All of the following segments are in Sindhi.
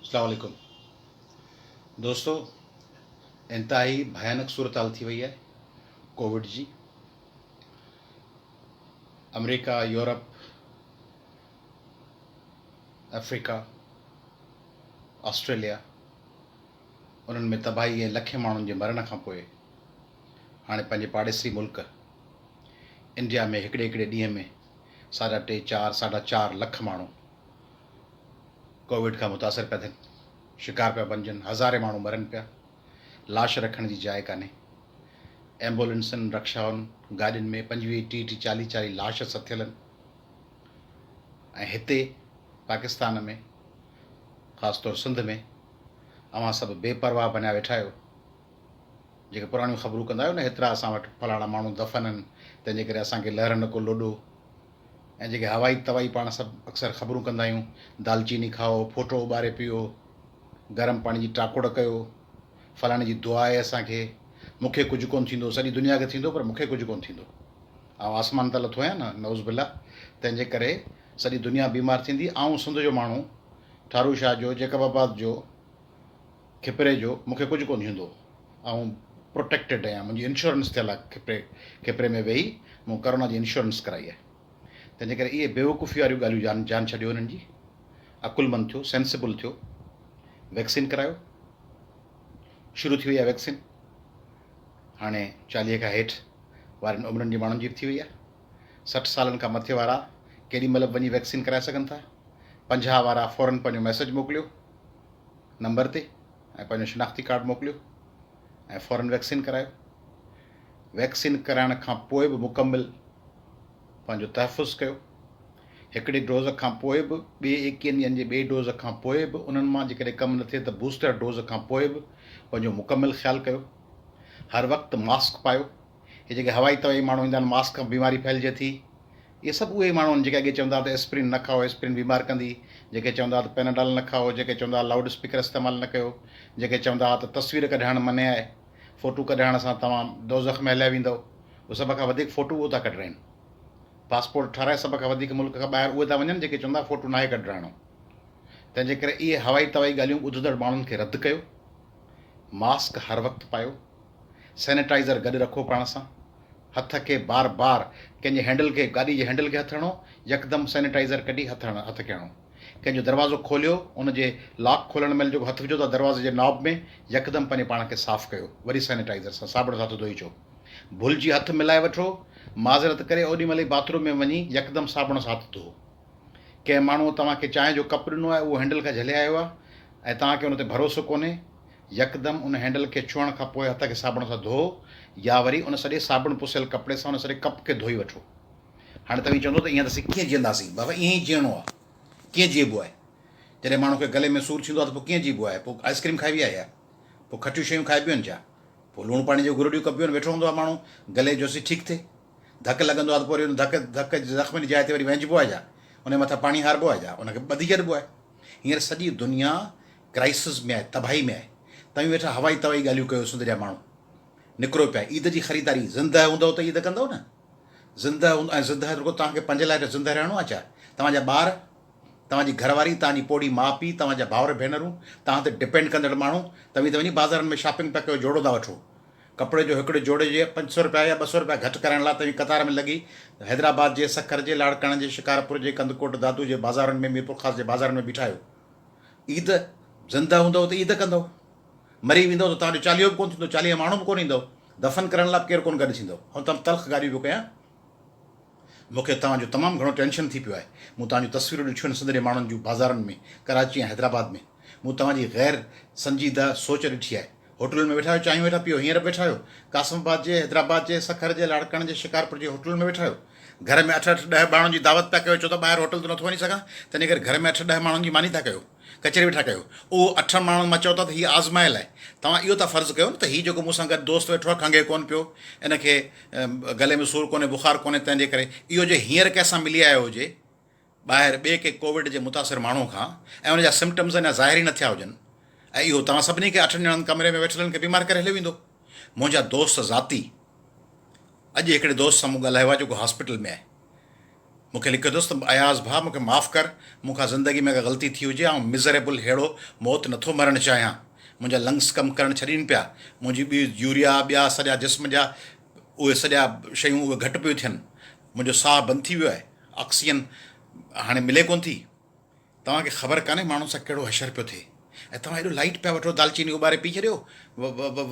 اسلام عليڪم دوستو انتهائي ڀيانڪ صورتحال ٿي وئي آهي ڪووڊ جي آمريڪا يورپ آفريڪا آسٽريليا انهن ۾ تباهي ۽ لکين ماڻهن جي مرڻ کان پوء هاڻي پنهنجي پاڙيسري ملڪ انڊيا ۾ هڪڙي هڪڙي ڏينهن ۾ ساڍا ٽي چار ساڍا چار لک ماڻهو ڪووڊ کان متاثر پيا ٿين، شڪار پيا بنجن، هزارين ماڻهو مرن پيا، لاش رکڻ جي جاء ڪانهي، ايمبولينسن، رڪشائن، گاڏين ۾ پنجويهه، ٽيهه ٽيهه، چاليهه چاليهه لاش سٿيل آهن ۽ هتي پاڪستان ۾ خاص طور سنڌ ۾ اوهان سڀ بي پرواهه بنيا ويٺا آهيو، جيڪي پراڻيون خبرون ڪندا آهيو نه هيترا اسان وٽ فلاڻا ماڻهو دفن آهن تنهن جي ڪري اسان کي لهر نه ڪو لوڏو. ۽ جيڪي هوائي توائي پاڻ سڀ اڪثر خبرون ڪندا آهيون، دالچيني کائو، ڦوٽو اٻاري پيئو، گرم پاڻي جي ٽاڪوڙ ڪيو، فلاڻي جي دعا آهي اسان کي، مون کي ڪجهه ڪونه ٿيندو، سڄي دنيا کي ٿيندو پر مون کي ڪجهه ڪونه ٿيندو. آئون آسمان تان لٿو آهيان نه، نعوذ بالله، تنهن جي ڪري سڄي دنيا بيمار ٿيندي، آئون سنڌ جو ماڻهو، ٺارو شاهه جو، جيڪب آباد جو، کپري جو مون کي ڪجهه ڪونه ٿيندو آئون پروٽيڪٽيڊ آهيان منهنجي انشورنس ٿيل آهي کپري کپري ۾ ويهي مون ڪرونا جي انشورنس ڪرائي آهي تنهن جي ڪري اهي بيوقوفي واريون ڳالهيون جان جان ڇڏيو انهن جي عقلمند ٿيو سينسبل ٿيو ويڪسين ڪرايو شروع ٿي وئي آهي ويڪسين هاڻي چاليهه کان هيٺ وارن عمرن جي ماڻهن جي به ٿي وئي آهي 60 سالن کان مٿي وارا ڪيڏي مهل به وڃي ويڪسين ڪرائي سگهن ٿا 50 وارا فورن پنهنجو ميسج موڪليو نمبر تي ۽ پنهنجو شناختي ڪارڊ موڪليو ۽ فورن ويڪسين ڪرايو. ويڪسين ڪرائڻ کان پوء به مڪمل پنهنجو تحفظ ڪيو. هڪڙي ڊوز کان پوء به ٻئي ايڪيهن ڏينهن جي ٻئي ڊوز کان پوء به انهن مان جيڪڏهن ڪم نه ٿئي ته بوسٽر ڊوز کان پوء به پنهنجو مڪمل خيال ڪيو. هر وقت ماسڪ پايو. هي جيڪي هوائي توائي ماڻهو ايندا آهن ماسڪ کان بيماري ڦهلجي ٿي. اهي سڀ اهي ئي ماڻهو آهن جيڪي اڳي چوندا هئا ته ايسپرين نه کائو ايسپرين بيمار ڪندي، جيڪي چوندا هئا ته پيناڊال نه کائو، جيڪي چوندا هئا لائوڊ اسپيڪر استعمال نه ڪيو، جيڪي چوندا هئا ته تصوير ڪڍائڻ منع آهي، فوٽو ڪڍائڻ سان توهان دوزخ ۾ هليا ويندؤ، اهي سڀ کان وڌيڪ فوٽو اهو ٿا ڪڍرائين. پاسپورٽ ٺهرائي سڀ کان وڌيڪ ملڪ کان ٻاهر اهي ٿا وڃن جيڪي چوندا هئا فوٽو ناهي ڪڍرائڻو. تنهن جي ڪري اهي هوائي توائي ڳالهيون ٻڌندڙ ماڻهن کي رد ڪيو. ماسڪ هر وقت پايو. سينيٽائيزر گڏ رکو پاڻ سان. هٿ کي بار بار ڪنهن جي هينڊل کي گاڏي جي هينڊل کي هٿ هڻو يڪدم سينيٽائيزر ڪڍي هٿ هڻ هٿ کي هڻو. ڪنهن جو دروازو کوليو ان جي لاڪ کولڻ مهل جيڪو هٿ وجهو ٿا دروازي جي ناب ۾ يڪدم پنهنجي پاڻ کي صاف ڪيو وري سينيٽائيزر سان صابڻ سان هٿ ڌوئي اچو. ڀلجي هٿ ملائي وٺو معذرت ڪري اوڏي مهل ئي باٿ روم ۾ وڃي يڪدم صابڻ سان هٿ ڌوئو. ڪنهن ماڻهوء توهان کي چانهه جو ڪپ ڏنو آهي اهو هينڊل کان جهلي آيو آهي ۽ توهان کي ان تي ڀروسو ڪونهي يڪدم ان هينڊل کي ڇهڻ کان پوء هٿ کي صابڻ سان ڌوئو يا وري ان سڄي صابڻ پسيل ڪپڙي سان ان سڄي ڪپ کي ڌوئي وٺو. هاڻي توهين چوندو ته ائين ته اسين ڪيئن جيئنداسين؟ بابا ائين ئي جيئڻو آهي. ڪيئن جيئبو آهي؟ جڏهن ماڻهو کي گلي ۾ سور ٿيندو آهي ته پوء ڪيئن جيئبو آهي؟ پوء آئس ڪريم کائبي آهي ڇا؟ پوء کٽيون شيون کائبيون آهن ڇا؟ پوء لوڻ پاڻي جون گرڙيون ڪبيون آهن، ويٺو هوندو آهي ماڻهو گلي جو سي ٺيڪ ٿئي. ڌڪ لڳندو آهي ته پوء وري ان ڌڪ ڌڪ جي زخم جي جاء تي وري وهنجبو آهي ڇا؟ ان جي مٿان پاڻي هاربو آهي ڇا؟ ان کي ٻڌي ڇڏبو آهي. هينئر سڄي دنيا ڪرائسس ۾ آهي، تباهي ۾ آهي. توهين ويٺا هوائي توائي ڳالهيون ڪيو سنڌ جا ماڻهو نڪرو پيا عيد جي خريداري زنده هوندؤ ته عيد ڪندؤ نه زنده هوندؤ ۽ زنده رڳو توهان کي پنهنجي لاء زنده رهڻو آهي ڇا توهان جا ٻار توهان جي گهر واري توهان جي پوڙهي ماء پيء توهان جا ڀائر ڀينرون توهان تي ڊپينڊ ڪندڙ ماڻهو توهين ته وڃي بازارن ۾ شاپنگ پيا ڪيو جوڙو ٿا وٺو ڪپڙي جو هڪڙي جوڙي جي 500 رپيا يا 200 رپيا گهٽ ڪرائڻ لاء توهين قطار ۾ لڳي حيدرآباد جي سکر جي لاڙڪاڻي جي شڪارپور جي ڪنڌڪوٽ دادو جي بازارن ۾ ميرپورخاص جي بازارن ۾ بيٺا آهيو عيد زنده هوندؤ ته عيد ڪندؤ، مري ويندؤ ته توهان جو چاليهو به ڪونه ٿيندو، 40 ماڻهو به ڪونه ايندؤ، دفن ڪرڻ لاء به ڪير ڪونه گڏ ٿيندو. آئون تمام تلخ ڳالهيون پيو ڪيان. مون کي توهان جو تمام گهڻو ٽينشن ٿي پيو آهي. مون توهان جون تصويرون ڏٺيون آهن سنڌ جي ماڻهن جون بازارن ۾، ڪراچي ۽ حيدرآباد ۾. مون توهان جي غير سنجيده سوچ ڏٺي آهي. هوٽلن ۾ ويٺا آهيو، چانهيون ويٺا پيئو، هينئر به ويٺا آهيو. قاسم آباد جي، حيدرآباد جي، سکر جي، لاڙڪاڻي جي، شڪارپور جي هوٽلن ۾ ويٺا آهيو. گهر ۾ اٺ اٺ ڏهه ماڻهن جي دعوت پيا ڪيو، چئو ٿا ٻاهر هوٽل تي نٿو وڃي سگهان، تنهنجي ڪري گهر ۾ اٺ ڏهه ماڻهن جي ماني ٿا ڪيو، ڪچهري ويٺا ڪيو. اهو اٺن ماڻهن مان چئو ٿا ته هي آزمايل آهي. توهان اهو ٿا فرض ڪيو نه ته هي جيڪو مون سان گڏ دوست ويٺو آهي، کنگهي ڪونه پيو، ان کي گلي ۾ سور ڪونهي، بخار ڪونهي، تنهنجي ڪري اهو جي هينئر ڪنهن سان ملي آيو هجي، ٻاهر ٻئي ڪنهن ڪووڊ جي متاثر ماڻهو کان ۽ ان جا سمپٽمز اڃا ظاهر ئي نه ٿيا هجن ۽ اهو توهان سڀني کي اٺن ڄڻن ڪمري ۾ ويٺلن کي بيمار ڪري هليو ويندو. منهنجا دوست ذاتي اڄ هڪڙي دوست سان مون ڳالهايو آهي جيڪو هاسپيٽل ۾ آهي. مون کي لکيو اٿس ته اياز ڀاء مون کي معاف ڪر، مون کان زندگي ۾ ڪا غلطي ٿي هجي، آئون مزريبل ههڙو موت نٿو مرڻ چاهيان. منهنجا لنگس ڪم ڪرڻ ڇڏين پيا، منهنجي ٻي يوريا ٻيا سڄا جسم جا اهي سڄا شيون اهي گهٽ پيون ٿين، منهنجو ساهه بند ٿي ويو آهي، آڪسيجن هاڻي ملي ڪونه ٿي. توهان کي خبر ڪانهي ماڻهن سان ڪهڙو حشر پيو ٿئي ۽ توهان ايڏو لائيٽ پيا وٺو دالچيني اٻاري پي ڇڏيو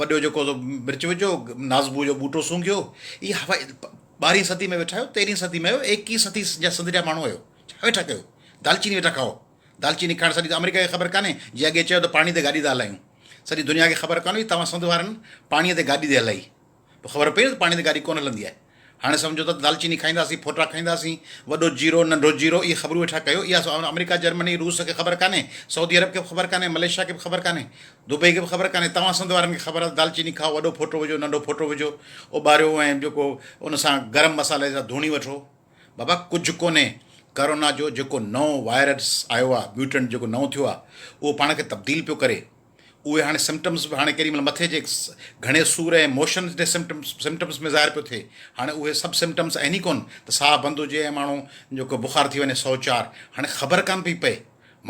وڏو جيڪو سو مرچ وجهو نازبو جو ٻوٽو سونگهيو اها هوا ٻارهين صدي ۾ ويٺا آهيو تيرهين صدي ۾ آهيو ايڪيهين صدي جا سنڌ جا ماڻهو آهيو ڇا ويٺا ڪيو دالچيني ويٺا کائو دالچيني کائڻ سڄي آمريڪا کي خبر ڪانهي جي اڳي چيو ته پاڻي تي گاڏي ٿا هلايون سڄي دنيا کي خبر ڪانه هئي توهان سنڌ وارن پاڻي تي گاڏي ٿي هلائي پوء خبر پئي نه ته پاڻي تي گاڏي ڪونه هلندي آهي. هاڻي سمجهو ته دالچيني کائينداسين، ڦوٽا کائينداسين، وڏو جيرو، ننڍو جيرو، اهي خبرون ويٺا ڪيو. اها آمريڪا، جرمني، روس کي خبر ڪانهي، سعودي عرب کي به خبر ڪانهي، ملائيشيا کي به خبر ڪانهي، دبئي کي به خبر ڪانهي. توهان سنڌ وارن کي خبر آهي ته دالچيني کائو، وڏو ڦوٽو وجهو، ننڍو ڦوٽو وجهو، اٻاريو ۽ جيڪو ان سان گرم مصالحي سان ڌوڻي وٺو. بابا ڪجهه ڪونهي. ڪرونا جو جيڪو نئون وائرس آيو آهي، ميوٽنٽ جيڪو نئون ٿيو آهي، اهو پاڻ کي تبديل پيو ڪري. اهي هاڻي سمپٽمز به هاڻي ڪيڏي مهل مٿي جي گهڻي سور ۽ موشن جي سمپٽمز ۾ ظاهر پيو ٿئي هاڻي اهي سڀ سمپٽمز آهن ئي ڪون ته ساهه بند هجي ۽ ماڻهو جيڪو بخار ٿي وڃي 104 هاڻي خبر ڪان پئي پئي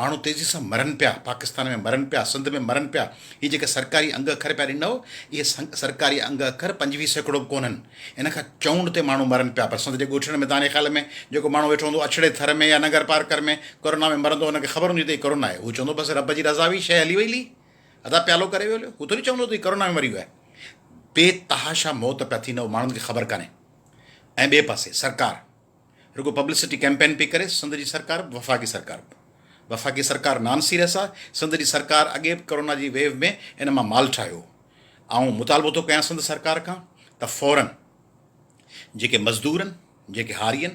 ماڻهو تيزي سان مرن پيا پاڪستان ۾ مرن پيا سنڌ ۾ مرن پيا هي جيڪي سرڪاري انگ اکر پيا ڏنو اهي سرڪاري انگ اکر 25% به ڪونهن ان کان چئوڻ تي ماڻهو مرن پيا پر سنڌ جي ڳوٺن ۾ تاني خيال ۾ جيڪو ماڻهو ويٺو هوندو اڇڙي ٿر ۾ يا ننگر پارڪر ۾ ڪورونا ۾ مرندو ان کي خبر هوندي ته هي ڪورونا آهي هو چوندو بس رب جي رضا هئي شيء هلي وئي لي ادا پيالو ڪري ويو هليو هو ٿوري چوندو ته هي ڪورونا ۾ مري ويو آهي بي تحاشا موت پيا ٿين اهو ماڻهن کي خبر ڪانهي ۽ ٻئي پاسي سرڪار رڳو پبلسٽي ڪئمپين پئي ڪري سنڌ جي سرڪار به وفاقي سرڪار به وفاقي سرڪار نان سيريس آهي سنڌ جي سرڪار اڳي به ڪورونا جي ويو ۾ ان مان مال ٺاهيو آئون مطالبو ٿو ڪيان سنڌ سرڪار کان ته فورن جيڪي مزدور آهن، جيڪي هاري آهن،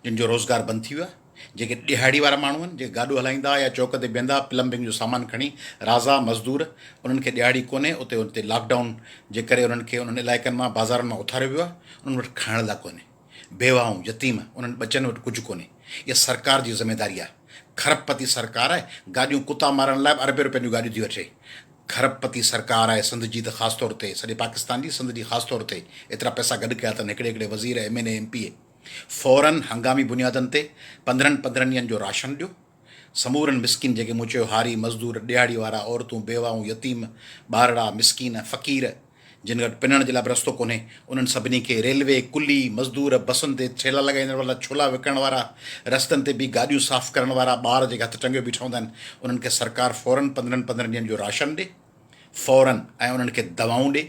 جن جو روزگار بند ٿي ويو آهي، جيڪي ڏهاڙي وارا ماڻهو آهن، جيڪي گاڏو هلائيندا يا چوڪ تي بيهندا پلمبنگ جو سامان کڻي رازا مزدور انهن کي ڏهاڙي ڪونهي اتي اتي لاڪ ڊائون جي ڪري انهن کي انهن علائقن مان بازارن مان اٿاريو ويو آهي انهن وٽ کائڻ لاء ڪونهي بيواهون يتيم انهن ٻچن وٽ ڪجهه ڪونهي اها سرڪار جي ذميداري آهي کرب پتي سرڪار آهي گاڏيون ڪتا مارڻ لاء به اربين روپين جون گاڏيون ٿي وٺي کرب پتي سرڪار آهي سنڌ جي ته خاص طور تي سڄي پاڪستان جي سنڌ جي خاص طور تي ايترا پئسا گڏ ڪيا اٿن هڪڙي هڪڙي وزير M N A M P A فورن هنگامي بنيادن تي پندرهن پندرهن ڏينهن جو راشن ڏيو سمورن مسڪين جيڪي مون چيو هاري مزدور ڏهاڙي وارا عورتون بيواهون يتيم ٻارڙا مسڪين فقير جن وٽ پنڻ جي لاء به رستو ڪونهي، انهن سڀني کي ريلوي، ڪلي، مزدور، بسن تي ٿيلها لڳائيندڙ وارا، ڇولا وڪڻڻ وارا، رستن تي بيهي گاڏيون صاف ڪرڻ وارا، ٻار جيڪي هٿ ٽنگيو بيٺا هوندا آهن، انهن کي سرڪار فورن پندرهن پندرهن ڏينهن جو راشن ڏي، فورن ۽ انهن کي دوائون ڏي،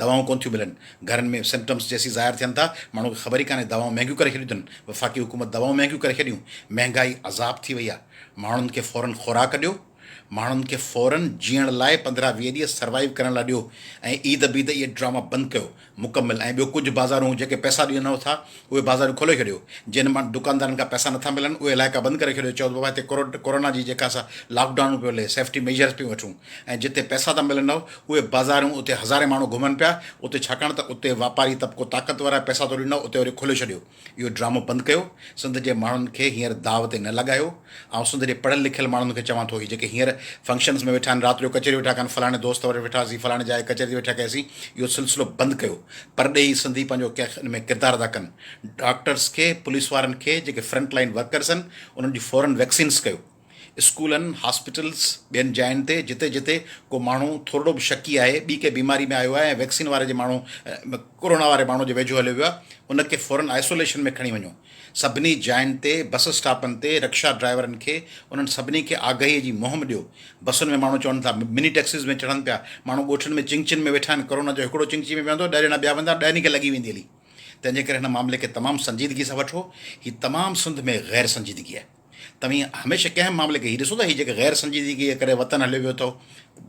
دوائون ڪونه ٿيون ملن، گهرن ۾ سمپٽمس جيسين ظاهر ٿين ٿا، ماڻهو کي خبر ئي ڪانهي، دوائون مهنگيون ڪري ڇڏيون اٿن، وفاقي حڪومت دوائون مهنگيون ڪري ڇڏيون، مهنگائي عذاب ٿي وئي آهي، ماڻهن کي فورن خوراڪ ڏيو. ماڻهن کي فورن جيئڻ لاء پندرهن ويهه ڏينهن سروائيو ڪرڻ لاء ڏيو ۽ عيد بيد اهي ڊراما بند ڪيو مڪمل ۽ ٻيو ڪجهه بازارون جيڪي پئسا ڏينو ٿا اهي بازاريون کولي ڇڏيو جن مان دڪاندارن کان پئسا نٿا ملن اهي علائقا بند ڪري ڇڏيو چئو ته بابا هتي ڪورونا جي جيڪا سا لاڪ ڊائون پيو هلي سيفٽي ميجرز پيون وٺون ۽ جتي پئسا ٿا ملنو اهي بازاريون اتي هزارين ماڻهو گهمن پيا اتي ڇاڪاڻ ته اتي واپاري طبقو طاقتور آهي پئسا ٿو ڏنو اتي وري کولي ڇڏيو اهو ڊرامو بند ڪيو، سنڌ جي ماڻهن کي هينئر داء تي نه لڳايو، آئون سنڌ جي پڙهيل لکيل ماڻهن کي چوان ٿو هي جيڪي هينئر فنڪشنز ۾ ويٺا آهن رات جو ڪچهري ويٺا ڪن فلاڻي دوست وٽ ويٺاسين فلاڻي جاء ڪچهري ويٺا ڪيسين اهو سلسلو بند ڪيو پرڏيهي سنڌي پنهنجو ڪنهن ان ۾ ڪردار ادا ڪن ڊاڪٽرز کي پوليس وارن کي جيڪي فرنٽ لائين ورڪرز آهن انهن جي فورن ويڪسينز ڪيو. اسڪولن، هاسپيٽلز، ٻين جاين تي جتي جتي ڪو ماڻهو ٿورڙو به شڪي آهي، ٻي ڪنهن بيماري ۾ آيو آهي ۽ ويڪسين واري جي ماڻهو ڪورونا واري ماڻهو جي ويجهو هليو ويو آهي ان کي فورن آئسوليشن ۾ کڻي وڃو. سڀني جاين تي بس اسٽاپن تي رڪشا ڊرائيورن کي انهن سڀني کي آگاهي جي مهم ڏيو. بسن ۾ ماڻهو چون ٿا مني ٽيڪسيز ۾ چڙهن پيا ماڻهو ڳوٺن ۾ چنگچين ۾ ويٺا آهن ڪورونا جو هڪڙو چنگچي ۾ ويهندو ڏهه ڄڻا ٻيا ويندا ڏهن کي لڳي ويندي هلي تنهن جي ڪري هن معاملي کي تمام سنجيدگي سان وٺو هي تمام سنڌ ۾ غير سنجيدگي آهي. توهين هميشه ڪنهن به معاملي کي هي ڏسو ته هي جيڪي غير سنجيدگيء ڪري وطن هليو ويو اٿئو،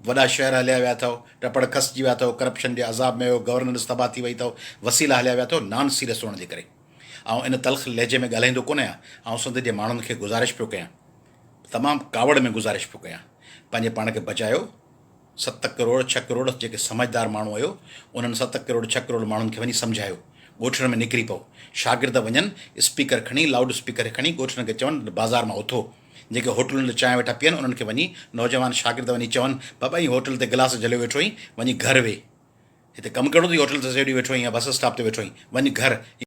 وڏا شهر هليا ويا اٿئو، ٽپڙ کسجي ويا اٿئو، ڪرپشن جي عذاب ۾ آهيو، گورننس تباهه ٿي وئي اٿئو، وسيلا هليا ويا اٿئو، نان سيريس هئڻ جي ڪري. آئون ان تلخ لهجي ۾ ڳالهائيندو ڪونه آهيان، آئون سنڌ جي ماڻهن کي گذارش پيو ڪيان، تمام ڪاوڙ ۾ گذارش پيو ڪيان، پنهنجي پاڻ کي بچايو، ست ڪروڙ ڇهه ڪروڙ جيڪي سمجهدار ماڻهو آهيو انهن ست ڪروڙ ڇهه ڪروڙ ماڻهن کي وڃي سمجهايو ڳوٺن ۾ نڪري پئو شاگرد وڃن اسپيڪر کڻي لائوڊ اسپيڪر کڻي ڳوٺن کي چون بازار مان اٿو جيڪي هوٽلن تي چانهه ويٺا پيئن انهن کي وڃي نوجوان شاگرد وڃي چون بابا ائين هوٽل تي گلاس جهليو ويٺو آهين وڃي گهر ويهه هتي ڪم ڪهڙو اٿئي هوٽل تي سڄو ڏينهن ويٺو آهين يا بس اسٽاپ تي ويٺو آهين وڃ گهر.